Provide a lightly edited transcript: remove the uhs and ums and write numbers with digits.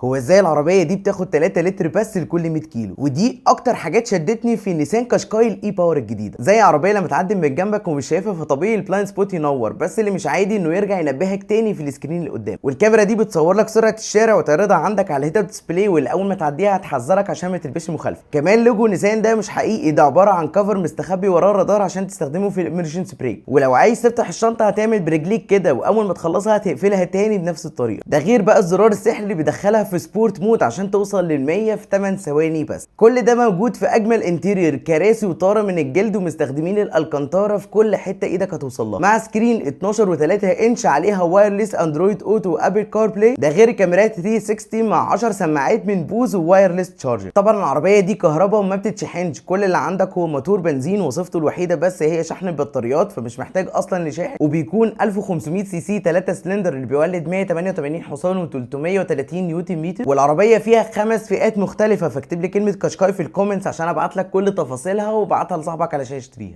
هو ازاي العربية دي بتاخد 3 لتر بس لكل 100 كيلو؟ ودي اكتر حاجات شدتني في نيسان قشقاي ال e-Power الجديده. زي عربية لما تعدي من جنبك ومش شايفها، فطبيعي ال blind spot ينور، بس اللي مش عادي انه يرجع ينبهك تاني في ال screen اللي قدام. والكاميرا دي بتصور لك سرعة الشارع وتعرضها عندك على ال head display، واللي اول ما تعديها هتحذرك عشان ما تلبسش مخالفه. كمان لوجو نيسان ده مش حقيقي، ده عبارة عن cover مستخبي وراه رادار عشان تستخدمه في ال emergency brake. ولو عايز تفتح الشنطة هتعمل برجليك كده، واول ما تخلصها هتقفلها تاني بنفس الطريقه. ده غير بقى الزرار السحري اللي بيدخلها في sport mode عشان توصل لل100 في 8 ثواني بس. كل ده موجود في اجمل interior، كراسي وطاره من الجلد ومستخدمين الالكانتارا في كل حتة ايدك هتوصل لها، مع screen 12 و3 انش عليها wireless Android Auto و Apple CarPlay. ده غير كاميرات 360 مع 10 سماعات من Bose و wireless charger. طبعا العربية دي كهرباء وما بتتشحنش، كل اللي عندك هو موتور بنزين، وظيفته الوحيدة بس هي شحن البطاريات، فمش محتاج اصلا لشاحن. وبيكون 1500 سي سي 3 سلندر اللي بيولد 188 حصان و330 نيوتن متر. والعربية فيها 5 فئات مختلفه، فاكتب لي كلمة قشقاي في ال comments عشان ابعت لك كل تفاصيلها، وابعتها لصاحبك علشان يشتريها.